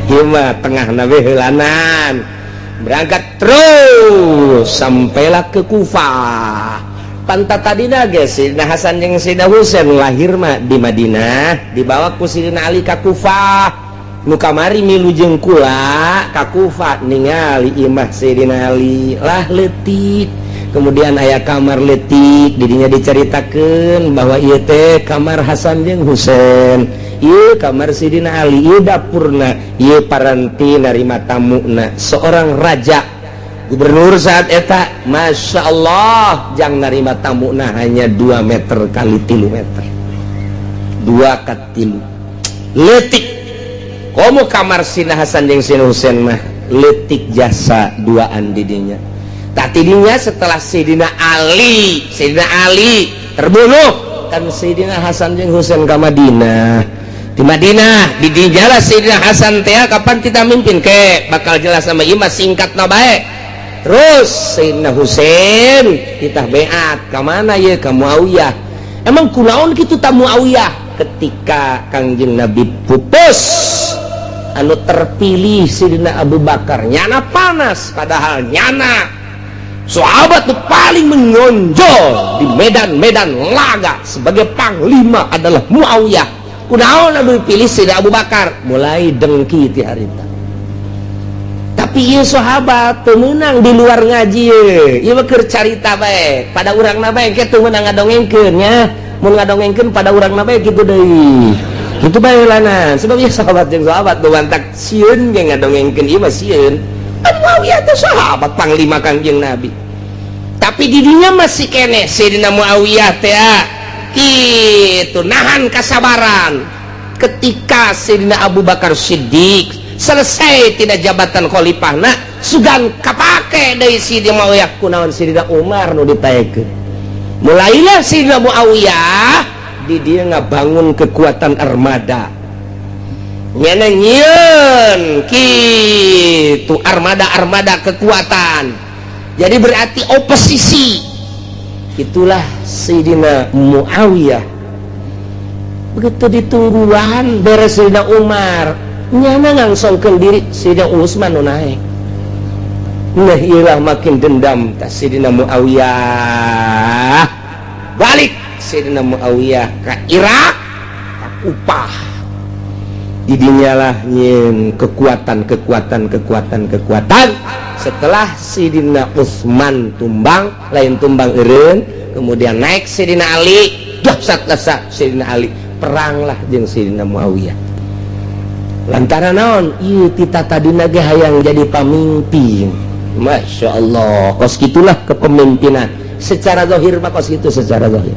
Ieu mah tengah nabi heulanan. Berangkat terus sampailah ke Kufah. Pantat tadina ge Sayyidina Hasan jeung Sayyidina Husain lahir mah di Madinah, dibawa ku Sayyidina Ali ka Kufah. Nu kamari milu jeung kula ka Kufah, ningali imah Sayyidina Ali lah leutik. Kemudian aya kamar leutik, didinya diceritakeun bahwa ieu teh kamar Hasan jeung Husain, ieu kamar Sayyidina Ali, ieu dapurna, ieu paranti narima tamuna. Seorang raja gubernur saat eta, Masya Allah, jang narima tamuna hanya 2 meter kali 3 meter, 2 ka 3, leutik. Komo kamar Sina Hasan jeung Sina Husain mah leutik, jasa duaan didinya. Tak tidinya setelah Sayyidina Ali terbunuh kan, Sayyidina Hasan jeung Husain ke Madinah. Di Madinah di dijalah Sayyidina Hasan teh kapan kita mimpin ke bakal jelas sama imah singkat na bae. Terus Sayyidina Husain kita beat ke mana ya? Ke Muawiyah. Emang kunaon kitu ta Muawiyah? Ketika Kangjeng Nabi pupus, anu terpilih Sayyidina Abu Bakar, nyana panas, padahal nyana sahabat tuh paling menonjol di medan-medan laga sebagai panglima adalah Muawiyah. Kunaon anu dipilih Sayyidina Abu Bakar? Mulai dengki ti harita. Tapi ieu sahabat teu meunang di luar ngaji ye. Ieu mah keur carita bae pada urangna bae ke, teu meunang ngadongengkeun nya. Mun ngadongengkeun pada urangna bae kitu deui, kitu bae lana. Sebab ieu sahabat jeung sahabat nu mantak sieun ge ngadongengkeun ieu mah, sieun. Kan Muawiyah teh sahabat panglima Kangjeng Nabi, tapi didinya masih kene Sayyidina Muawiyah teh kitu nahan kasabaran. Ketika Sayyidina Abu Bakar Siddiq selesai tidak jabatan khalifahna, sugan kapake deui Sayyidina Muawiyah, kunaon Sayyidina Umar nu ditaekeun? Mulailah Sayyidina Muawiyah di dia ngabangun kekuatan armada, nyana nyieun kitu armada-armada kekuatan. Jadi berarti oposisi itulah Sayyidina Muawiyah. Begitu ditungguan beres Sayyidina Umar, nyana ngangsongkeun diri, Sayyidina Utsman nu naik. Nah, iyalah makin dendam ta Sayyidina Muawiyah. Balik Sayyidina Muawiyah ke Irak, ka Kufah. Didinyalah nyieun kekuatan, kekuatan, kekuatan, kekuatan. Setelah Sayyidina Utsman tumbang, lain tumbang eureun, kemudian naik Sayyidina Ali, dahsyat lasa Sayyidina Ali, peranglah jeung Sayyidina Muawiyah. Lantaran naon? Ieu tita tadina ge hayang jadi pamimpin. Masya Allah, kos gitulah kepemimpinan secara zahir mah, kos gitu secara zahir.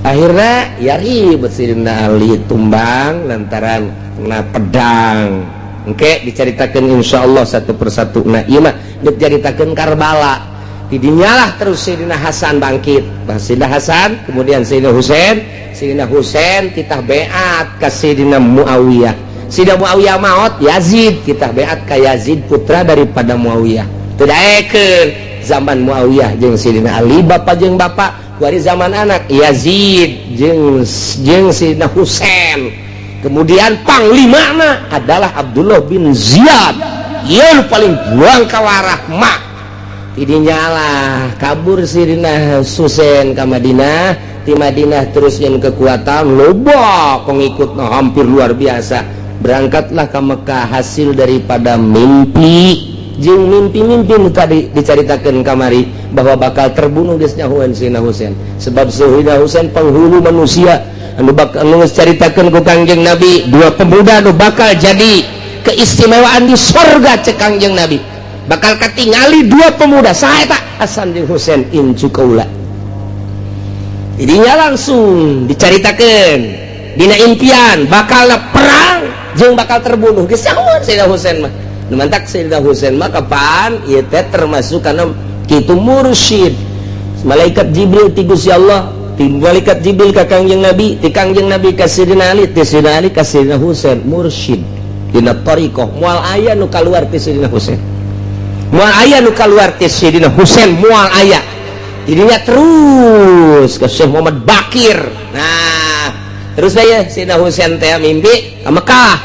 Akhirnya ya ribet, Sayyidina Ali tumbang lantaran kena pedang. Oke, diceritakan insya Allah satu persatu. Nah, iya mah diceritakan Karbala. Didinyalah terus Sayyidina Hasan bangkit. Bah, Sayyidina Hasan, kemudian Sayyidina Husain. Sayyidina Husain titah beat ke Sayyidina Muawiyah. Sayyidina Muawiyah maut, Yazid titah beat ke Yazid, putra daripada Muawiyah. Tidak zaman Muawiyah jeung Sayyidina Ali bapak jeung bapak, kuari zaman anak Yazid jeung jeung Sayyidina Husain. Kemudian panglimana adalah Abdullah bin Ziyad yang paling buang kawarah mak. Tidinyalah kabur Sayyidina Husain ke Madinah. Di Madinah terus yang kekuatan loba pengikut hampir luar biasa, berangkatlah ke Mekah. Hasil daripada mimpi jeung mimpi-mimpi nu tadi diceritakan kamari bahwa bakal terbunuh, geus nyahoan Sayyidina Husain, sebab Sayyidina Husain penghulu manusia anu bakal nu geus caritakeun ku Kangjeng Nabi, dua pemuda anu bakal jadi keistimewaan di sorga. Cek Kangjeng Nabi bakal katingali dua pemuda. Saha eta? Hasan jeung Husain, incu kaula. Jadinya langsung dicaritakeun dina impian bakal perang jeung bakal terbunuh, geus nyahoan Sayyidina Husain mah. Nu mantak Sayyidina Husain mah kapan ieu teh termasuk karena kitu mursyid malaikat Jibril ti Gusti Allah, ti malaikat Jibril ka Kangjeng Nabi, ti Kangjeng Nabi ka Sayyidina Ali, ti Sayyidina Ali ka Sayyidina Husain. Mursyid dina thariqah moal aya nu kaluar ti Sayyidina Husain, moal aya nu kaluar ti Sayyidina Husain, moal aya. Jadinya terus ke Syekh Muhammad Bakir. Nah, terus saya Sayyidina Husain teh mimpi ke Mekah.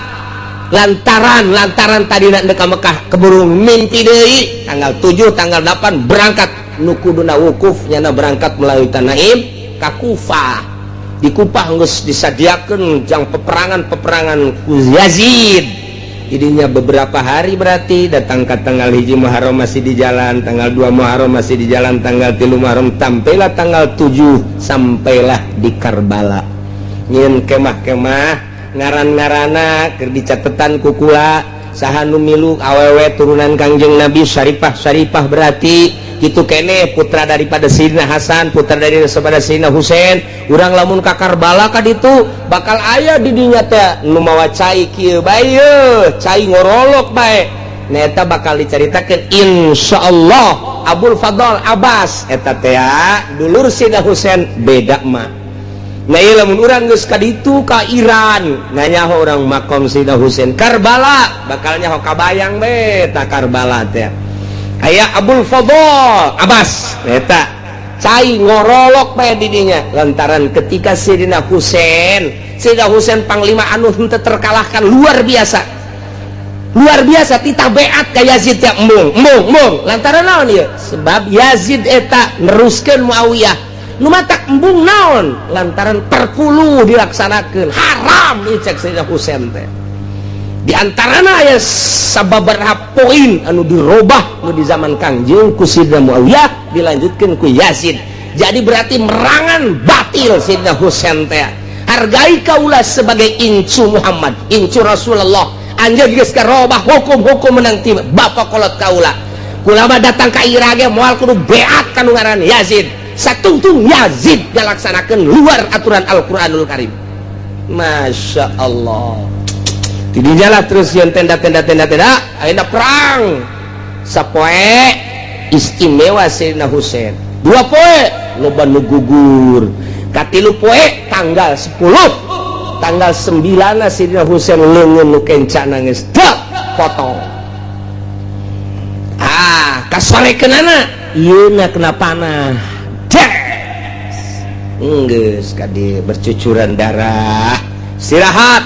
Lantaran lantaran tadi nak ka Mekah keburu mimpi deui, tanggal 7, tanggal 8 berangkat, nu kuduna wukuf nyana berangkat melalui Tanaim ka Kufah. Di Kufah geus disadiakeun jang peperangan-peperangan ku Yazid. Jadinya beberapa hari berarti datang ke tanggal 1 Muharram masih di jalan, tanggal 2 Muharram masih di jalan, tanggal 3 Muharram, sampailah tanggal 7 sampailah di Karbala. Nyieun kemah-kemah, ngaran-ngarana keur dicatetan ku kula, saha nu milu, awewe turunan Kangjeng Nabi, Syarifah Syarifah, berarti gitu kene putra daripada Sayyidina Hasan, putra daripada Sayyidina Husain. Urang lamun ka Karbala ka ditu bakal aya di dinya teh nu mawa cai kieu bae yeuh, cai ngorolok bae. Nah, eta bakal dicaritakeun insyaallah. Abul Fadl Abbas eta teh dulur Sayyidina Husain, beda mah. Nah, ieu lamun urang geus ka ditu ka Iran, nanya urang makom Sayyidina Husain Karbala, bakal nyaho kabayang be ta Karbala teh aya Abul Fadl Abbas eta cai ngorolok bae di dinya. Lantaran ketika Sayyidina Husain, Sayyidina Husain panglima anu henteu terkalahkan, luar biasa, luar biasa, titah beat ka Yazid teh, embung embung embung. Lantaran naon ieu? Sebab Yazid eta neruskeun Muawiyah. Nu matak embung naon? Lantaran perpuluh dilaksanakeun haram ieu cek Sayyidina Husain teh. Di antarana aya sababaraha poin anu dirobah nu di zaman Kangjeng ku Sayyidina Muawiyah, dilanjutkeun ku Yazid. Jadi berarti merangan batil Sayyidina Husain teh. Hargai kaula sebagai incu Muhammad, incu Rasulullah. Anjeun geus karobah hukum-hukum menang ti bapak kolot kaula. Kula mah datang ka Irak ge moal kudu beat ka nu ngaran Yazid. Satungtung Yazid ngalaksanakeun luar aturan Al-Qur'anul Karim. Masya Allah. Tidinya lah terus yang tenda tenda tenda tenda, ayeuna perang sapoe istimewa Sayyidina Husain, 2 poe loba nu gugur, katilu poe tanggal 10, tanggal 9 Sayyidina Husain leungeun nu kenca nangis dak potong. Ah, kasorekeunana ieu na kena panah. Des, geus kadi bercucuran darah. Istirahat,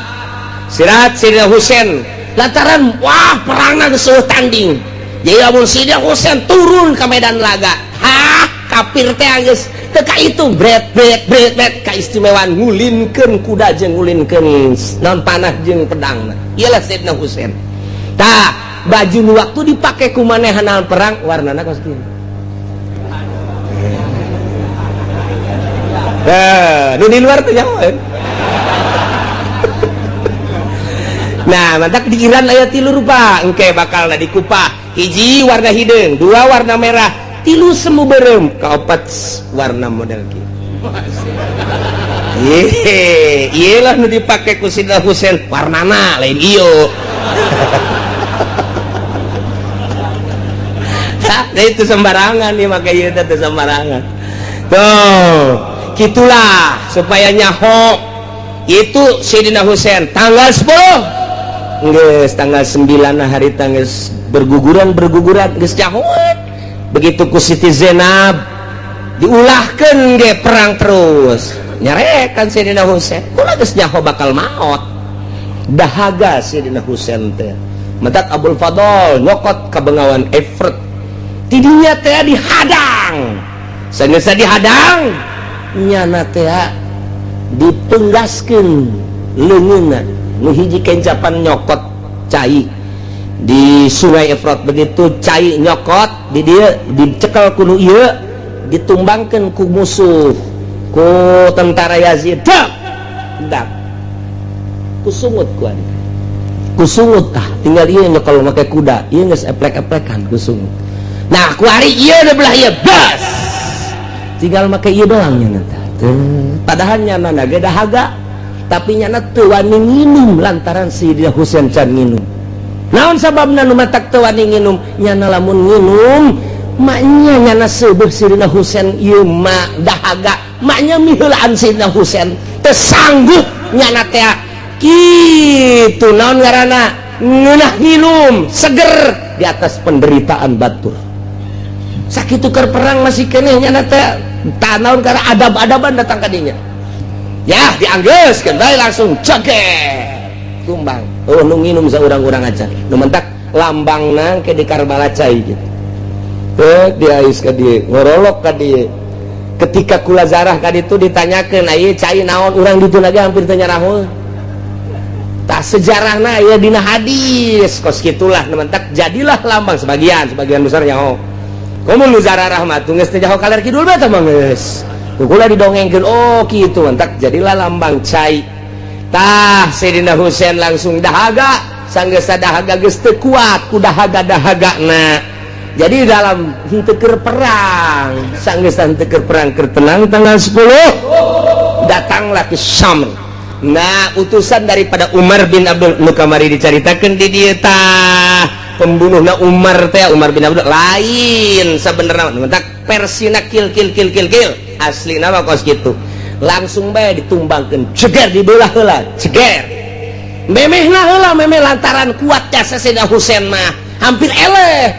istirahat Sayyidina Husain lantaran wah, perangna geus euweuh tanding. Jadi lamun Sayyidina Husain turun ke medan laga, hah, kafir teh geus teu itu bret bret bret bret. Kaistimewaan ngulinkeun kuda jeung ngulinkeun naon, panah jeung pedang. Iyalah Sayyidina Husain. Tah, baju nu waktu dipake ku manehna perang warnana kos kieu. Nah, nu di luar teh nyaho. Nah, mantak di Iran aya tilu rupa, engke bakal di Kupah. Hiji warna hideung, dua warna merah, tilu semu berem, kaopat warna model kieu. Ye, iyalah nu dipake ku Sidna Husain warnana lain iyo. Nah, itu sembarangan nih make ieu teh sembarangan. Tuh, gitulah supaya nyaho itu Sayyidina Husain tanggal 10. Geus tanggal 9 hari tanggal berguguran berguguran geus nyahoan. Begitu ku Siti Zainab diulahkeun ge perang terus. Nyarekan Sayyidina Husain, kula geus nyaho bakal maot. Dahaga Sayyidina Husain teh. Mentak Abul Fadl nyokot ka Bengawan Efrat. Tidinya teh dihadang. Sageus dihadang, nyana teh dipenggaskeun leungeunna. Nu hiji kencapan nyokot cai di Sungai Efrat, begitu cai nyokot di dia dicekel ku nu ieu, ditumbangkeun ku musuh, ku tentara Yazid. Dak dak kusungut ku adi kusungut. Tah, tinggal ieu nyekel make kuda ieu geus eplek-eplekan kusungut. Nah, ku ari ieu di belah ieu bas tinggal make ieu doang nya tah. Padahal nyana ge dahaga, tapi nyana teu wani nginum lantaran Sayyidina Husain can nginum. Naon sababna nu matak teu wani nginum? Nyana lamun nginum maknya nyana seubeuh Sayyidina Husain ieu mah dahaga, maknya miheulaan Sayyidina Husain, teu sanggup nyana teh kitu. Naon ngaranna ngeunah nginum seger di atas penderitaan batur. Sakitu keur perang masih keneh nyana teh tah naon karena adab-adaban datang ka dinya. Ya, dianggeuskeun bae langsung joget. Tumbang. Oh, nu nginum saurang-urang aja. Nu mentak lambangna ke di Karbala cai gitu. Eh, diais ka dieu, ngorolok ka dieu. Ketika kula zarah ka ditu ditanyakeun, "Ieu cai naon?" Urang ditu lagi hampir teu nyaraho. Tah, sejarahna aya dina hadis kos kitulah. Nu mentak jadilah lambang sebagian, sebagian besar nyaho. Komo nu zarah mah tuh geus teu nyaho kaler kidul mah tah mah geus. Kula didongengkeun, oh kitu, mentak jadilah lambang cai. Tah, Sayyidina Husain langsung dahaga, sanggeus dahaga geus teu kuat ku dahaga-dahagana. Jadi dalam henteu keur perang, sanggeus henteu keur perang, keur tenang tanggal 10 datanglah ke Syam. Nah, utusan daripada Umar bin Abdul nu kamari dicaritakeun di dieu tah, pembunuhna Umar teh Umar bin Abdul lain sebenarnya, mentak versina kil kil kil kil kil, asli nama kos gitu. Langsung bae ditumbangkeun, ceger, dibelah heula, ceger, memehna heula memeh, lantaran kuat jasa Sayyidina Husain mah hampir eleh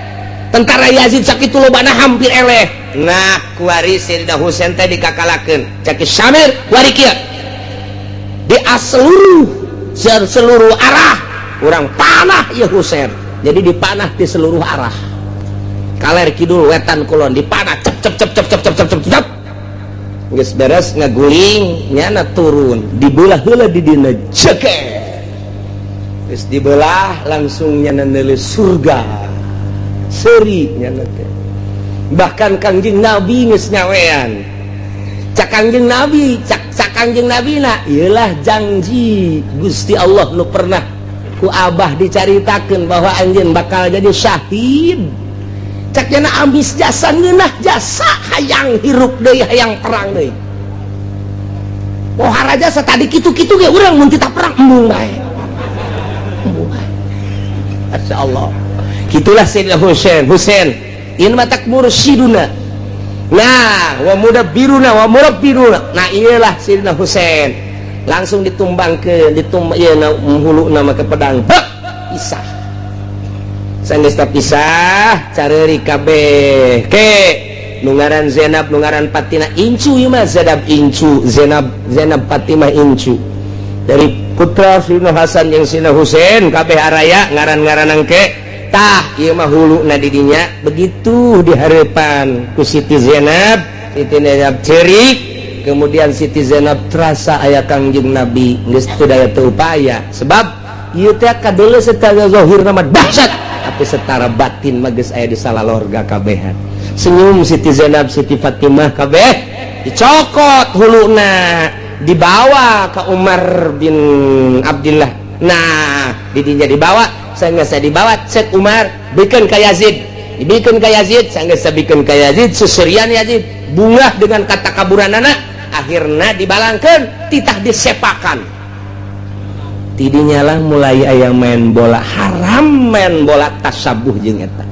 tentara Yazid sakitu lobana, hampir eleh. Nah, kuari Sayyidina Husain teh dikakalakeun cek Syamir kuari kieu, di seluruh seluruh arah urang panah ya Husain. Jadi dipanah di seluruh arah, kaler kidul wetan kulon dipanah, cep cep cep cep cep cep cep cep cep. Geus beres ngaguling, nyana turun, dibelah heula di dina, jeger. Geus dibelah langsung nyana neuleuh surga, seuri nyana teh. Bahkan Kangjeng Nabi geus nyawean. Cak Kangjeng Nabi, cak cak Kangjeng Nabi na ieulah janji Gusti Allah nu pernah ku Abah dicaritakeun bahwa anjeun bakal jadi syahid. Cak nyana ambis jasa, ngeunah jasa, hayang hirup deui, hayang perang deui. Pohara jasa tadi kitu-kitu ge urang mun titah perang embung bae, embung bae. Masya Allah, gitulah Sayyidina Husain. Husain ini matak mursyiduna, nah, wa mudabbiruna wa murabbiruna. Nah, iyalah Sayyidina Husain langsung ditumbang ke ditumbang ieu na hulu nama ke pedang. Hek, pisah. Sanggeus pisah, careuri kabeh ke nu ngaran Zainab, nu ngaran Fatimah incu. Ieu mah Zainab incu, Zainab, Zainab Fatimah incu dari putra Sayyidina Hasan jeung Sayyidina Husain. Kabeh araya ngaran-ngaran engke. Tah, ieu mah huluna di dinya begitu dihareupan ku Siti Zainab. Siti Zainab cerik, kemudian Siti Zainab terasa aya Kangjeng Nabi, geus teu daya teu upaya, sebab ieu teh kadeuleu secara zahir mah dahsyat, tapi secara batin mah geus aya di salalorga kabehan. Senyum Siti Zainab, Siti Fatimah kabeh, dicokot huluna, dibawa ke Umar bin Abdullah. Nah, didinya dibawa, saya dibawa, cek Umar, bikin ka Yazid, dibikin ka Yazid. Saya bikin ka Yazid, seserian Yazid bungah dengan kata kaburan anak, akhirnya dibalangkan, titah disepakan. Tidinya lah mulai aya main bola haram, main bola tasabuh jeung eta.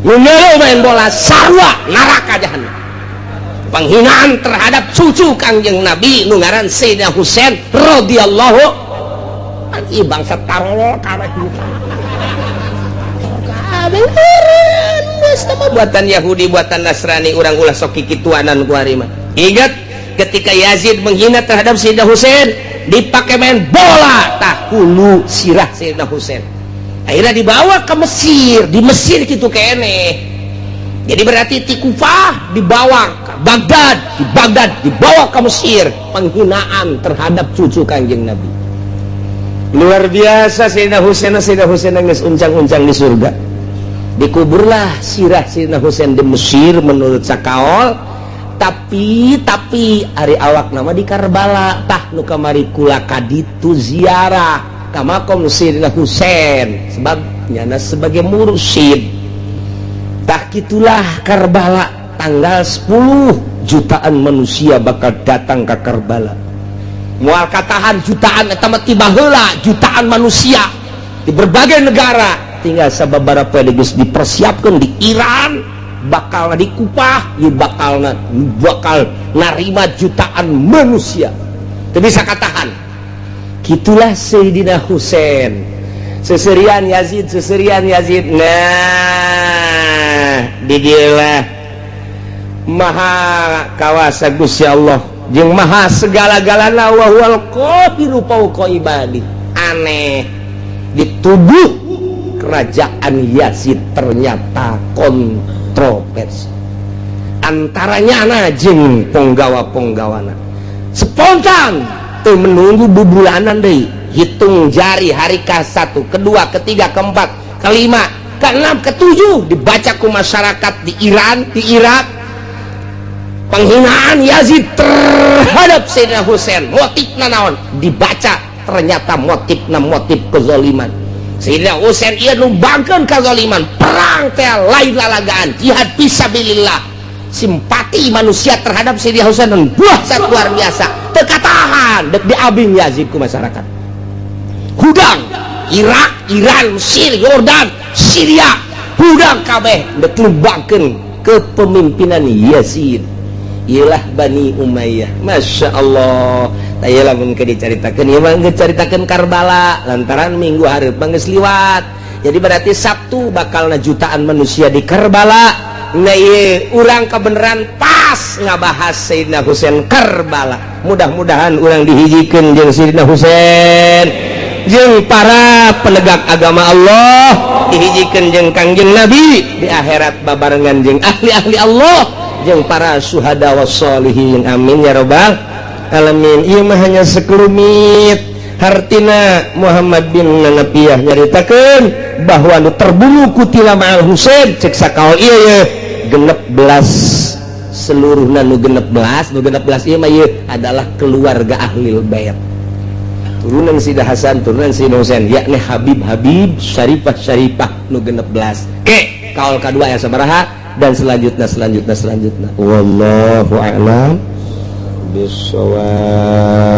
Nu main bola sarua neraka jahanam, penghinaan terhadap cucu Kangjeng Nabi nu ngaran Sayyidina Husain radhiyallahu. Ih, bangsa tarolol kabeh, kabeh buatan Yahudi, buatan Nasrani. Urang ulah sok kikituanan ku ari mah. Ingat ketika Yazid menghina terhadap Sayyidina Husain, dipakai main bola, tah hulu sirah Sayyidina Husain akhirnya dibawa ke Mesir. Di Mesir gitu kene. Jadi berarti di Kufah dibawa ke Baghdad, di Baghdad dibawa ke Mesir. Penghinaan terhadap cucu Kanjeng Nabi luar biasa. Sayyidina Husain, Sayyidina Husain geus uncang-uncang di surga. Dikuburlah sirah Sayyidina Husain di Mesir menurut sakaol, tapi ari awak nama di Karbala. Tah, nu kamari kula kaditu ziarah ka makom Sayyidina Husain sebab nyana sebagai mursyid. Tah, gitulah Karbala. Tanggal 10 jutaan manusia bakal datang ke Karbala, mual katahan jutaan eta mah. Tiba heula jutaan manusia di berbagai negara, tinggal sababaraha poe geus dipersiapkan di Iran, bakal di Kupah ieu, bakal bakal narima jutaan manusia, teu bisa katahan. Gitulah Sayyidina Husain, seserian Yazid, seserian Yazid. Nah, di dieu maha kawasa Gusti Allah jeung maha segala-galana, wa huwal qahiru fauqa ibadi. Aneh, di tubuh kerajaan Yazid ternyata kontroversi antaranya anak jeung penggawa-penggawana. Spontan tuh, menunggu bubulanan deh, hitung jari, hari ke satu, kedua, ketiga, keempat, kelima, keenam, ketujuh, dibaca ku masyarakat di Iran, di Irak, penghinaan Yazid terhadap Sayyidina Husain motifna naon. Dibaca, ternyata motifna motif kezaliman. Sayyidina Husain ieu numbangkeun kezaliman, perang teh lain lalagaan, jihad fisabilillah. Simpati manusia terhadap Sayyidina Husain dan buah sangat luar biasa, teu katahan, dek diabing Yazid ku masyarakat. Hudang Irak, Iran, Mesir, Yordan, Syria, hudang kabeh dek numbangkeun kepemimpinan Yazid. Iyalah Bani Umayyah. Masya Allah. Tah, lamun ke dicaritakeun ieu mah geus caritakeun Karbala, lantaran minggu hareup mah geus liwat. Jadi berarti Sabtu bakal jutaan manusia di Karbala. Nah, ieu urang kebenaran pas ngabahas Sayyidina Husain, Karbala. Mudah-mudahan urang dihijikeun jeung Sayyidina Husain, jeung para penegak agama Allah, dihijikeun jeung Kangjeng Nabi di akhirat, babarengan jeung ahli-ahli Allah, jeung para syuhada wassolihin. Amin ya robbal alamin. Ieu mah hanya sekelumit. Hartina Muhammad bin Hanafiah nyaritakeun bahwa nu terbunuh qutila ma'al Husain, cek sakaol ieu ye 16 seluruhna. Nu 16, nu 16 ieu mah ieu adalah keluarga ahli bait, turunan Sida Hasan, turunan Sida Husain, yakni Habib Habib, Syarifah Syarifah, nu 16. Ke kaul kedua ya sabaraha dan selanjutnya, selanjutnya, selanjutnya. Wallahu a'lam bissawab.